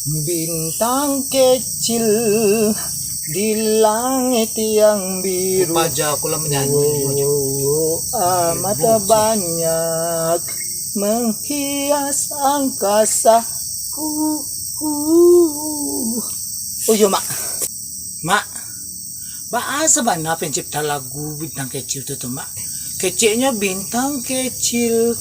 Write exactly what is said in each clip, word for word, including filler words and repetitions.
Bintang kecil di langit yang biru. Paja aku lah menyanyi. Oh, amat banyak menghias angkasa. Hu, hu. Oh, iyo, Mak. Mak, baa sabana pencipta lagu Bintang Kecil tu, tu, Mak? Keceknyo bintang kecil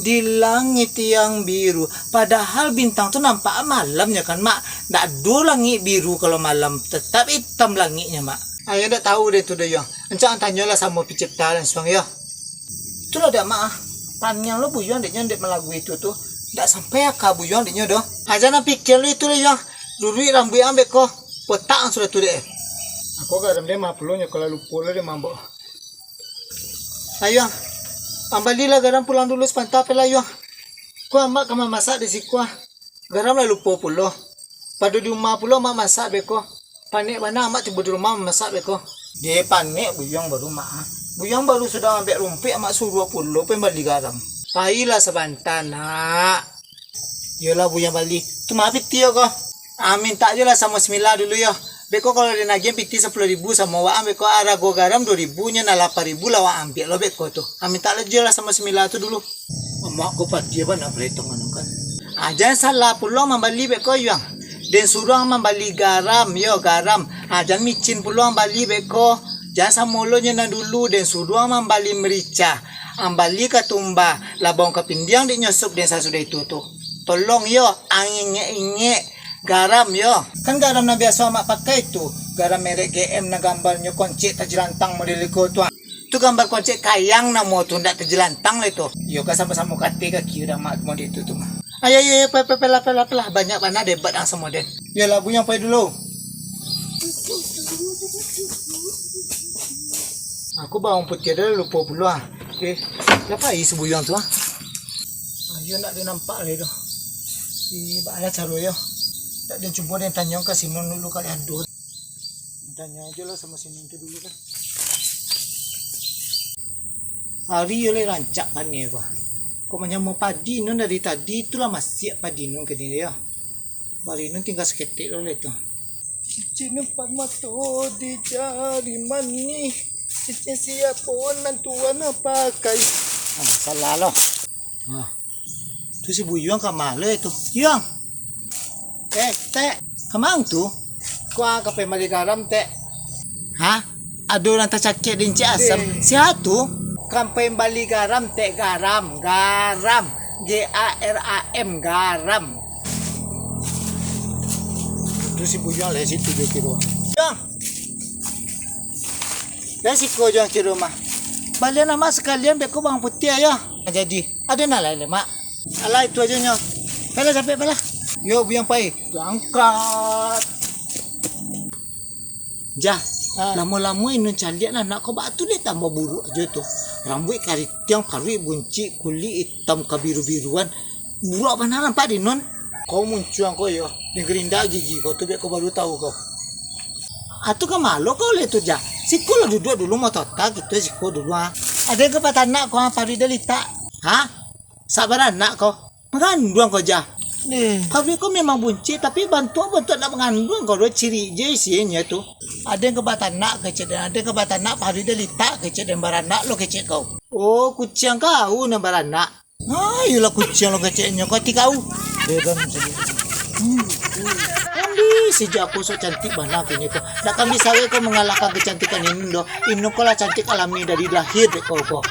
di langit yang biru. Padahal bintang tu nampak malamnyo kan, Mak? Ndak ado langik biru kalau malam, tetap itam langiknyo, Mak. Ayo ndak tahu deh tu deh, yo. Ancak ang tanyolah samo pencipta langsuang, yo. Itulah dak, Mak, ah. Paniang lo buyuang dek nyo dek malagu itu tu. Ndak sampai aka buyuang dek nyo doh. Aja nan pikir lo itu lah, yo. Duduik rambuik ang beko. Potak ang sudah tu dek. Ako garam deh mah pulo nyo, kalau lupo lo deh mambok. Ayo, ang balilah garam pulang dulu sapanta, apolah, yo. Ko amak ka mamasak di siko, ah. Garam lah lupo pulo. Pado di umah pulo amak masak beko. Panek bana amak tibo di rumah mamasak beko. Deh, panek buyuang baru, Mak, ah. Buyuang baru sudah ambek rumpuik, amak suruah pulo pai bali garam. Pailah sabanta, Nak. Iyolah, buyuang bali. Tu ma piti ko? Ah, mintak jo lah samo si Mila dulu, yo. Beko kalau den agiah piti sapuluah ribu samo waang, beko arago garam duo ribu, nyo nan lapan ribu lah waang ambiak lo beko tu. Ah, mintak lah jo lah samo si Mila tu dulu. Amak ko padia bana paretongan kan. Ah, jan salah pulo mambali beko, Yuang. Den suruah mambali garam, yo, garam. Ah, jan micin pulo ang bali beko. Jan samo lo nyo nan dulu, den suruah mambali merica. Ang bali katumba, labong kapindiang dek nyo sup den sasudah itu tu. Tolong yo, ang ingek-ingek garam yo. Kan garam nan biaso amak pakai tu, garam merek G M nan gambarnyo koncek tajelantang model iko tu, ah. Tu gambar koncek kayang namo tu, ndak tajelantang lai tu. Yo kan samo-samo kateh kaki udah amak model itu tu mah. Ayo, ayo, ayo, pe, pe, pelah, pelah, pelah. Banyak bana debat ang samo den. Yo lah, buyuang pai dulu. Aku bawang putiah dah lupo pulo, ah. Eh, lah pai si buyuang tu, ah. Ayo, ndak ado nampak lai doh. Eh, baa lah caro yo. Ndak ado, cubo den tanyo ka si Nun dulu kali ado. Tanyo ajo lah samo si Nun tu dulu kan. Ari yo lai rancak panek ko. Kok manyamo padi Nun dari tadi, tu lah masiak padi Nun kini yo. Bari Nun tingga saketek lo lai tu. Cincin empat mato di jari manih, cincin sia pun nan tuan pakai. Ah, salah lo. Ah. Tu si buyuang ka ma lai tu? Yuang. Eh, Tek, ka ma tu? Ko ang ka pai bali garam, Tek. Hah? Ado urang tacakek di Encik Asam. Sia tu? Ka pai bali garam, Tek, garam, garam. G A R A M, garam. Tu si buyuang lai situ jo kiro. Yuang. Dari siko jo kiro mah. Balian amak sakalian beko bawang putiah yo. Jadi, ado nan lain lai, Mak? Alah, itu ajo nyo. Pailah, capek, pailah. Yo, buyuang pai. Bangkat. Jah, lamo-lamo Inun caliak lah, nak ko baa tu deh tambah buruak ajo tu. Rambuik karitiang, paruik buncik, kulik itam kabiru-biruan. Buruak bana nampak di Nun. Kau muncuang ko yo, den gerindak gigi kau tu, biak kau baru tahu kau. Atu ka ma lo kau lai tu, Jah? Siko lah duduak dulu, motota kito siko dulu, ha. Aden ka batanak ko, ha, paruik den litak. Ha? Sak baranak kau. Manganduang kau, Jah. Paruik kau memang buncik, tapi bantuak-bantuak nak manganduang kau do, cirik je isinnyo tu. Aden ka batanak kecek den, aden ka batanak paruik den litak kecek den, baranak lo kecek kau. Oh, kuciang kau nan baranak. Ah, iyolah kuciang lo keceknyo, kau ati kau. Heran sajo. Hmm. Ambi sijak aku sok cantik bana kini ko. Dak kan bisa kau mangalahkan kecantikan Inun doh. Inun ko lah cantik alami dari lahir dek kau ko.